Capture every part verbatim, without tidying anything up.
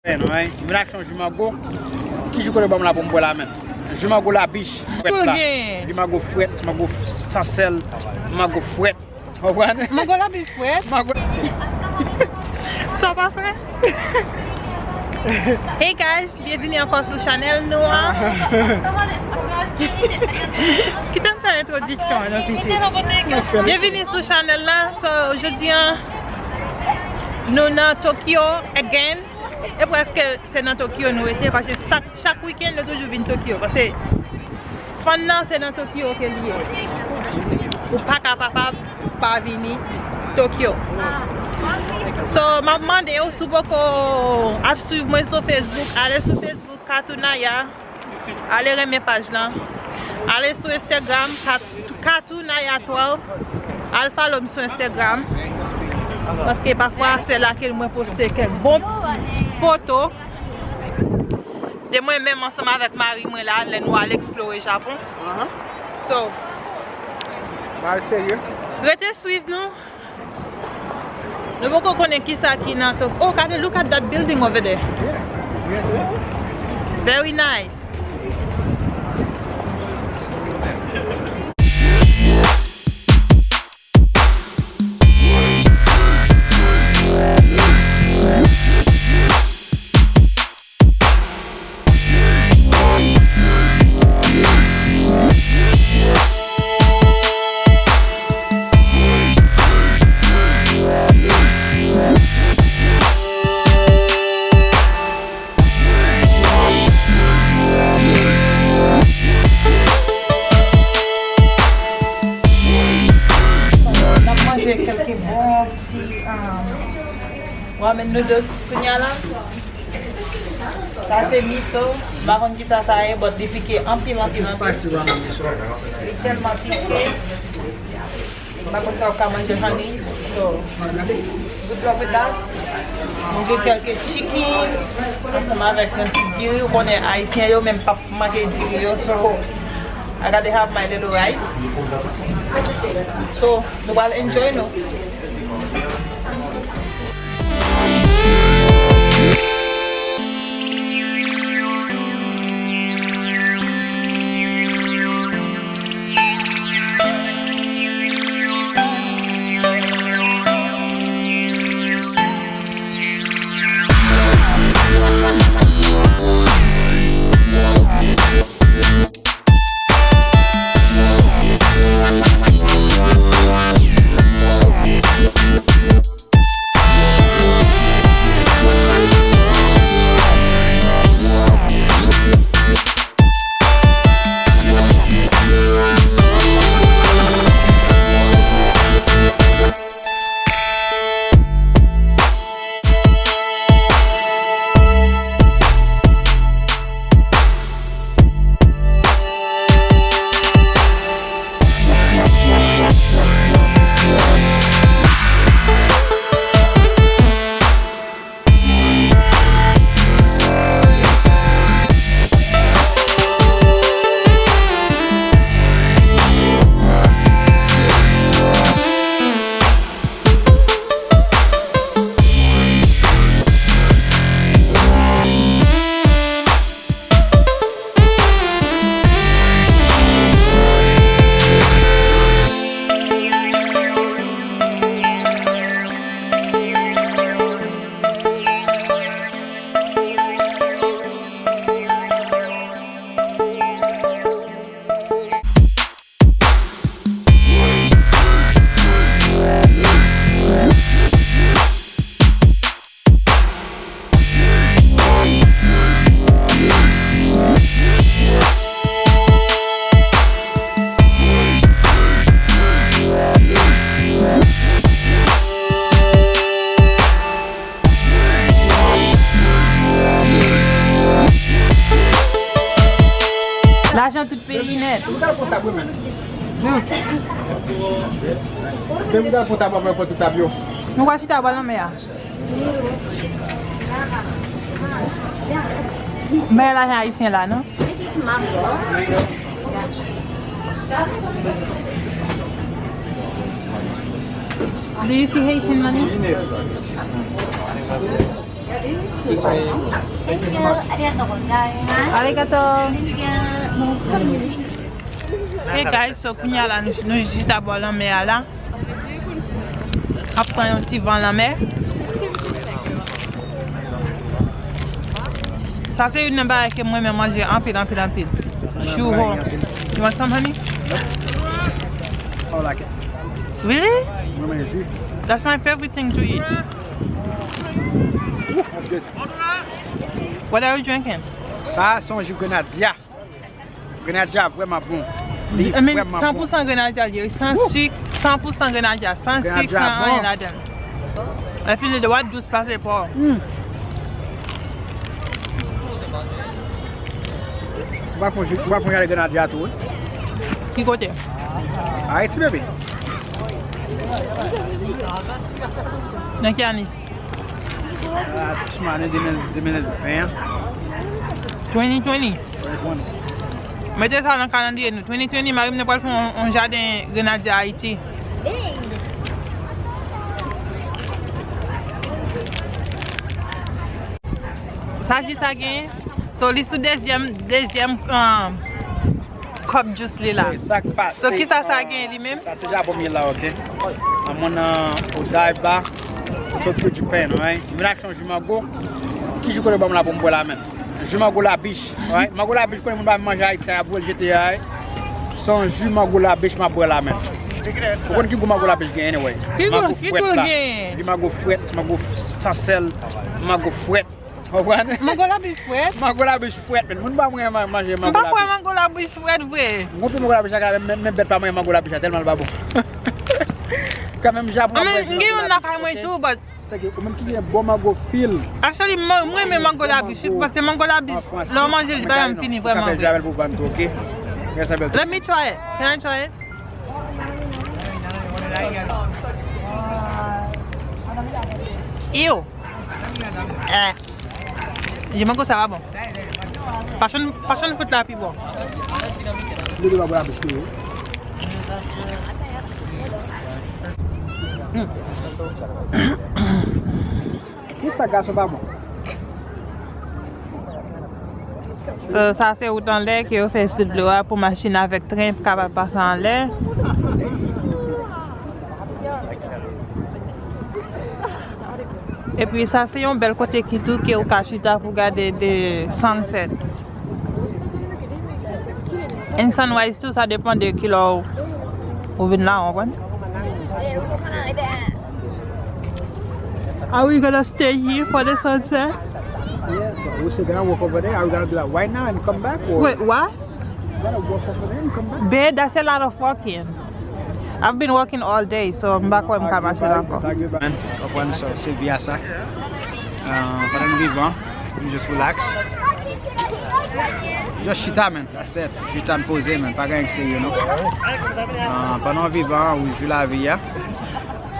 Anyway, m vin achte yon ji mango. Ki ji kote ban m la pou m bwè la menm? Ji mango la bich. Frèt la. Ji mango frèt, mango f- san sèl, mango frèt. Konprann? Mango la bich frèt. Mango. Sa w pa fè? Hey guys, byenvini ankò sou chanèl nou an. Kite m fè entwodiksyon an non piti. Byenvini sou chanèl la. So, jodi an, nou nan Tokyo again. E prèske se nan Tokyo nou rete, paske chak, chak wikenn nou toujou vin Tokyo. Paske fan nan se nan Tokyo ke li ye. Ou pa ka pa, pa, pa vini Tokyo. So, m ap mande w, si w poko ap swiv mwen sou Facebook, ale sou Facebook, Katunaya. Ale renmen paj lan. Ale sou Instagram, Kat- Katunaya twelve. Al follow m sou Instagram. Paske pafwa se la ke mwen poste kèk bon foto de mwen menm ansanm avèk mari mwen la, lè nou al eksplore Japon. So, mari serye. Rete swiv nou. Nou poko konnen kisa ki nan Tok-, oh, gade, look at that building over there. Very nice. N ap manje kèlke bon ti, um, ramen noodles kounye a la. Sa se miso. M pa konn kisa sa ye, but li pike anpil, anpil, anpil. Li tèlman pike. M pa konn sa w ka manje honey. So, good luck with that. Mwen gen kèlke chicken ansanm avèk yon ti diri. Ou konnen Ayisyen yo menm p ap manke diri yo. So, I gotta have my little rice. So, nou pral enjoy nou. Lajan tout peyi nèt. Wi. Ke m ta konn ta pran pran tout tab yo. Nou ka chita bò lanmè a. Men lajan ayisyen la, non? Do you see Haitian money? Arigato. Hey guys, so kounye a la nou, nou chita bò lanmè a la. Ap pran yon ti van lanmè. Sa se youn nan bagay ke mwen renmen manje anpil, anpil, anpil. Churro. You want some, honey? Nope. I don't like it. Really? Mwen renmen ji. That's my favorite thing to eat. Ooh, that's good. What are you drinking? Sa, se yon ji grenadya. Grenadya vrèman bon. Li I mean, vrèman san pou san bon. Grenadya li ye, san sik, san pou san grenadya, san sik, grenadya san anyen bon. Ladan. Lè fini dwat dous pase pa w. Mm. Ou pa fon ji, ou pa fon gade grenadya tou, wi. Ki kote? Ayiti, baby. Nan ki ane? Ah, sou ane de mil, de mil ven an. Twenty twenty. Twenty twenty. Mete sa nan kalandriye nou. Twenty twenty, mari m nan pral fè yon, yon jaden grenadya Ayiti. Sa ji sa genyen? So, li sou dezyèm, dezyèm, um, kòp jus li la. Wi, sa k pase? So, kisa sa genyen li menm? Sa se Japon m ye la, ok? An mwen nan Odaiba, Tokyo, Japan, right? M vin achte yon ji mango. Ki ji kote ban m la pou m bwè la menm? Ji mango labich, right? Mango labich konnen moun pa manje Ayiti sa, y ap voye l jete, right? Se yon ji mango labich m ap bwè la menm. Ou konn ki gou mango labich genyen, anyway? Ki gou, ki gou l genyen? Li mango frèt, mango f-, san sèl, mango frèt. Konprann? Mango labich frèt? Mango labich frèt, men moun pa mwen man-, manje mango labich. M pa kwè mango labich frèt vre. M gon pil mango labich lakay, men, men bèt pa mwen mango labich la, tèlman l pa bon. Kanmenm Japon ap wè. M gen youn lakay mwen tou, but se ke ou menm ki gen bon mango fil. Actually, mwen, mwen renmen mango labich, paske mango labich, lè w manje l, li pa janm fini vrèman vre. Let me try it. Can I try it? Ew. Eh. Ji mango sa pa bon. Passion, passion fruit la pi bon. Li pa bwè abich li. Hmm. Ki sa gason pa bon? So, sa se wout anlè ke yo fè sou dlo a pou machin avèk tren kapab pase anlè. Epi sa se yon bèl kote ki tou ke ou ka chita pou gade de sunset. And sunrise tou, sa depann de kilè w, ou vin la, w konprann? Are we gonna stay here for the sunset? Yeah, we should gonna walk over there. Are we gonna do that right now and come back, or? Wait, what? We gonna walk over there and come back. Babe, that's a lot of walking. I've been walking all day, so m pa kwè m ka mache la ankò. Men, w konprann sa, se vi a sa. Ah, pandan n vivan, n just relax. Just chita, man. That's it. Chita n poze, man. Pa gen anyen ki serye, non. Ah, pandan w vivan, ou viv lavi a.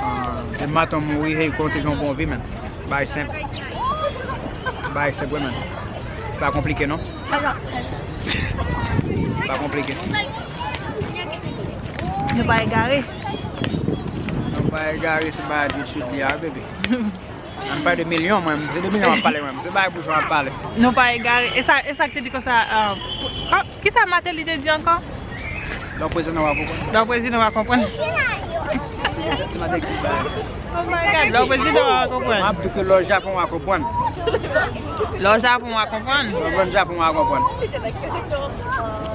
Ah, demen maten w mouri, hey, konte jan w bon vi, man. Bagay senp. Bagay senp, wi, man. Pa konplike, non. Pa konplike. Nou pa egare. Nou pa egare, se bagay etid li a, bebe. Ann pale de milyon, mwen, se de milyon m ap pale, mwen. Se bagay bouch mwen ap pale. Nou pa egare. E sa, e sa k te di konsa, ah, pou, kisa Martelly te di ankò? Lè w prezidan w a konprann. Lè w prezidan w a konprann. Se Martelly ki pale. Oh my God, lè w prezidan w a konprann. M ap di ke lè w Japon w a konprann. Lè w Japon w a konprann. Lè w Japon w a konprann.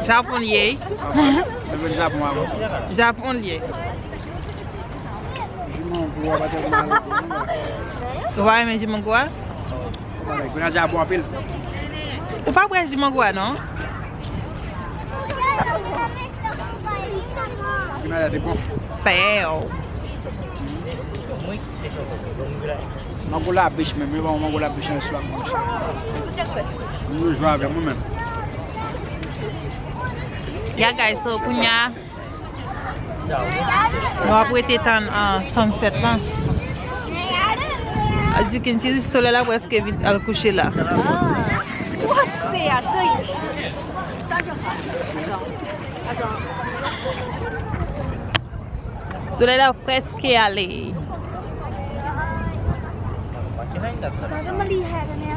Japon l ye. Lè w Japon w a konprann. Japon l ye. Ji mango a pa tèlman ale byen, non. Ou pa renmen ji mango a? Grenadya bon anpil. Ou pa bwè ji mango a, non? Grenadya te bon. Pèw. Mango labich menm, yo ban mwen mango labich nan swa. Nou jwe avè mwen menm. Ya, guys, so kounye a, nou ap rete tann, ah, sunset lan. As you can see, solèy la prèske vin al kouche la. Solèy la prèske ale. Behind that. Saan ka melihat ini.